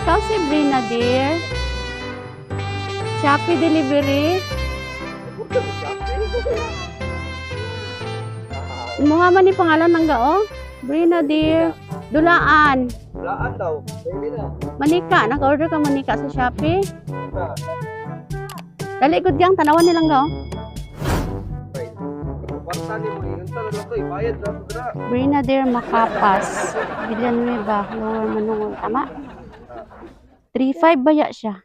Ikaw si Brina, dear. Shopee delivery. Mukha man ni pangalan ng gao. Brina, dear. Dulaan. Laan daw. Baby na. Manika. Naka-order ka manika sa Shopee. Dali, good gang. Tanawan nilang gao. Kwarta ni mo, ingon ta na lang to, ibayad na to dra. Brina, dear, Makapas. Villanueva, Lower Manungon. Tama? 3.5 ba ya siya?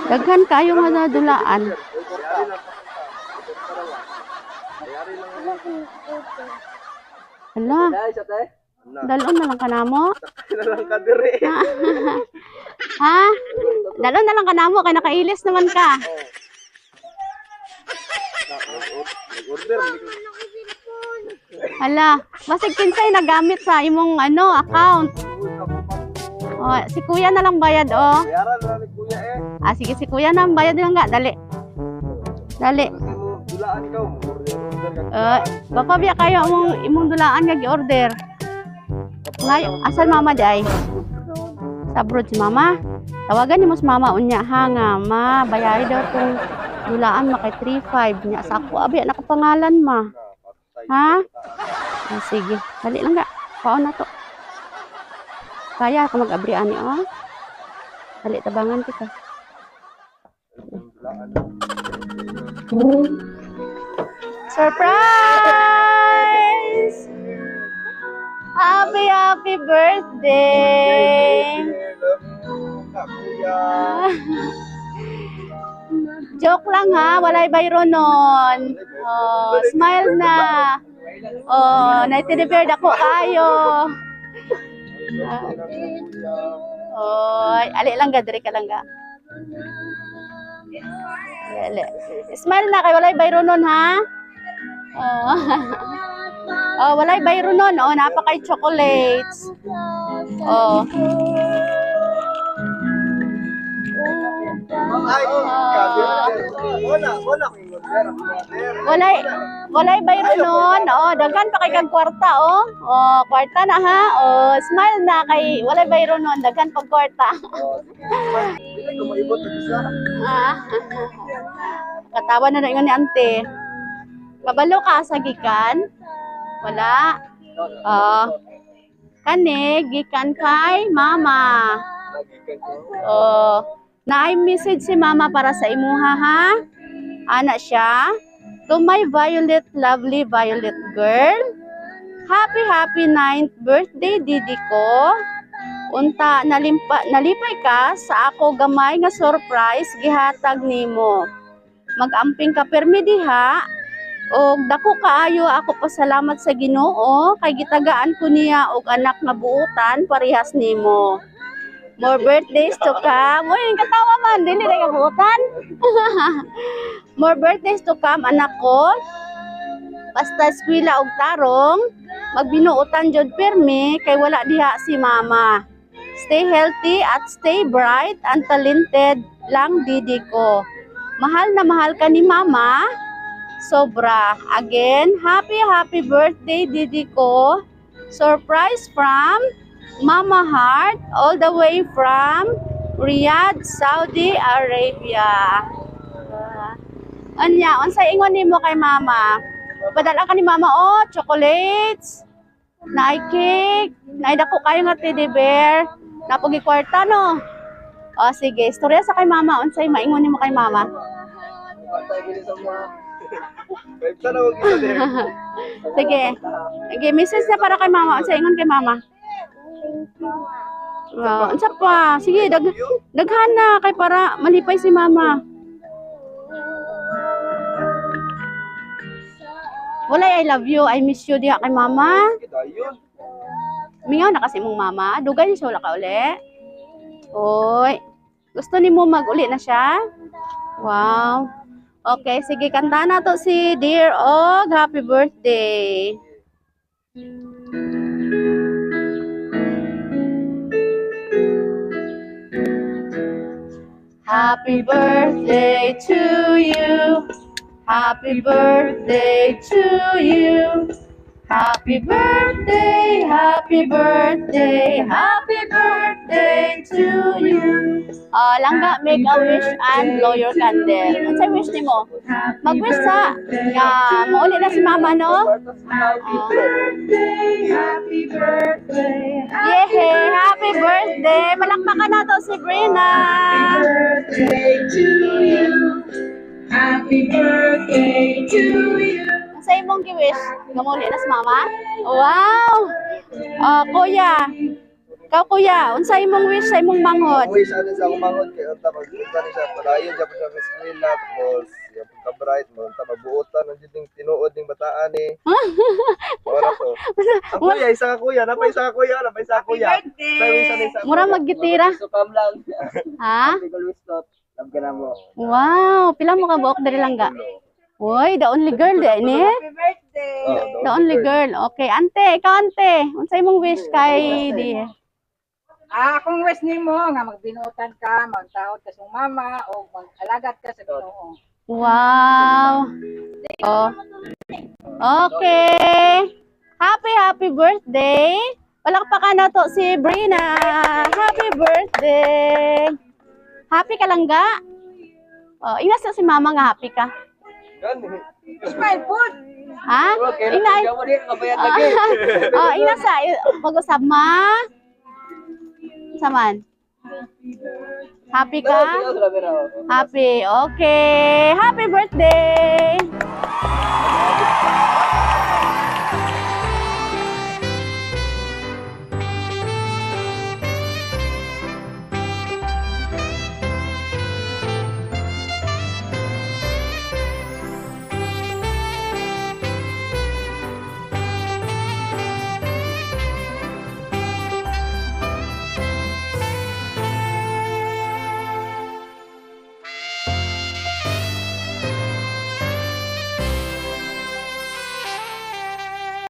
Daghan kayo nga na dulaan. Hala, Dai sa te. Na. dalon na lang kanamo. Na lang ka diri. Ha? Dalon na lang kanamo kay nakailis naman ka. Nag-order ni ko. Hala, basig kinsay nagamit sa imong ano account. Oh, si kuya na lang bayad oh. Bayaran na ni kuya eh. Ah, sige, si kuya na ang bayad lang nga. Dali. Dali. Kasi mo dulaan ka, order order ka. Baka biya kayo imong dulaan nga gi-order. Ngay, asan mama di ay? Sa abroad si mama. Tawagan nimo si mama unya ha nga ma bayari daw tong dulaan ma kay 35 nya sa ako abi nakapangalan ma. Ha? Ah, sige, dali lang ga. Paon na to. Kaya ako mag-abri ani oh. Dali, tabangan kita. Surprise! Happy, happy birthday! Kuya. Joke lang ha, walay bayro nun. Oh, smile na. Oh, naitinibeard ako kayo. Oy, ali lang ga, diri ka lang ga. Ali, ali. Smile na kay walay bayro nun ha. Oh. Oh, walay bayro nun. Oh, napakay chocolates. Oh. Ay, wala, wala ko yung order. Order. Walay bayro nun. Oh, daghan pa kay kag kwarta oh. Oh, kwarta na ha. Oh, smile na kay walay bayro nun, daghan pag kwarta. Oh, sige. Dili ko maibot og isa. Ah. Katawa na ingon ni ante. Kabalo ka sa gikan? Wala. Oh. Kani gikan kay mama. Nagikan ko. Oh, naay message si mama para sa imuha ha. Ana siya. To my Violet, lovely Violet girl. Happy, happy ninth birthday, Didi ko. Unta nalipay ka sa ako gamay nga surprise gihatag nimo. Magamping ka permi diha og dako kaayo ako pasalamat sa Ginoo kay gitagaan ko niya og anak nga buutan parehas nimo. More birthdays to come. Uy, katawa man, dili na ka buutan. More birthdays to come, anak ko. Basta eskwela og tarong, magbinuotan jud pirmi kay wala diha si mama. Stay healthy at stay bright and talented lang, didi ko. Mahal na mahal ka ni mama. Sobra. Again, happy happy birthday, didi ko. Surprise from Mama Heart all the way from Riyadh, Saudi Arabia. Anya, unsa ingon nimo kay mama? Padala ka ni mama oh, chocolates, naay cake, naay dako kayo nga teddy bear, napogi kwarta no. O sige, istorya sa kay mama, unsay maingon nimo kay mama? Pantay bili sa mga. Kahit sana wag isa there. Sige. Sige, message na para kay mama, unsay ingon kay mama? Oh, unsa pa? Sige, daghan na kay para malipay si mama. Walay I love you, I miss you diha kay mama. Sige, dayon. Mingaw na kasi mong mama. Dugay ni siya wala ka uli. Oy. Gusto nimo mag-uli na siya? Wow. Okay, sige, kanta na to si Dear Og. Happy birthday. Happy birthday to you. Happy birthday to you. Happy birthday, happy birthday, happy birthday. Birthday to you. Oh, langga, make a wish and blow your candle. Unsay wish nimo? Mag-wish sa nga mauli na si Mama, no? Happy Oh. birthday, happy birthday, Yehey! Happy birthday! Palakpakan nato si Brina! Happy birthday to you. Happy birthday to you. Sa imong gi-wish, nga mauli na si Mama? Wow! Oh, kuya. Ikaw, kuya, unsa imong wish sa imong manghod? Ang wish ano sa akong manghod kay unta magpunta ni siya padayon siya pa siya sa eskwela, tapos iya pagka-bright mo unta mabuotan ang jud ning tinuod ning bataan ni. Ora to. Ang kuya, isa ka kuya, napay isa ka kuya, napay isa ka kuya. Say wish ano sa Mura maggitira. Sukam lang. Ha? Happy always not. Love ka na mo. Wow, pila mo ka buok diri langga? Uy, the only girl di ni? Happy birthday. Oh, The only girl. Okay, ante, ikaw ante. Unsa imong wish kay di? Ah, akong wish nimo nga magbinuotan ka, magtahod ka sa imong mama o mag-alagat ka sa Ginoo. Wow. Oh. Okay. Happy, happy birthday. Palakpakan nato si Brina. Happy birthday. Happy ka lang ga? Oh, ingat sa si mama nga happy ka. Gani. Smile food. Ha? Okay, Inay. ikaw mo din kabayad lagi. Oh, ina sa pag-usab ma. Saman. Happy ka? Happy. Okay. Happy birthday.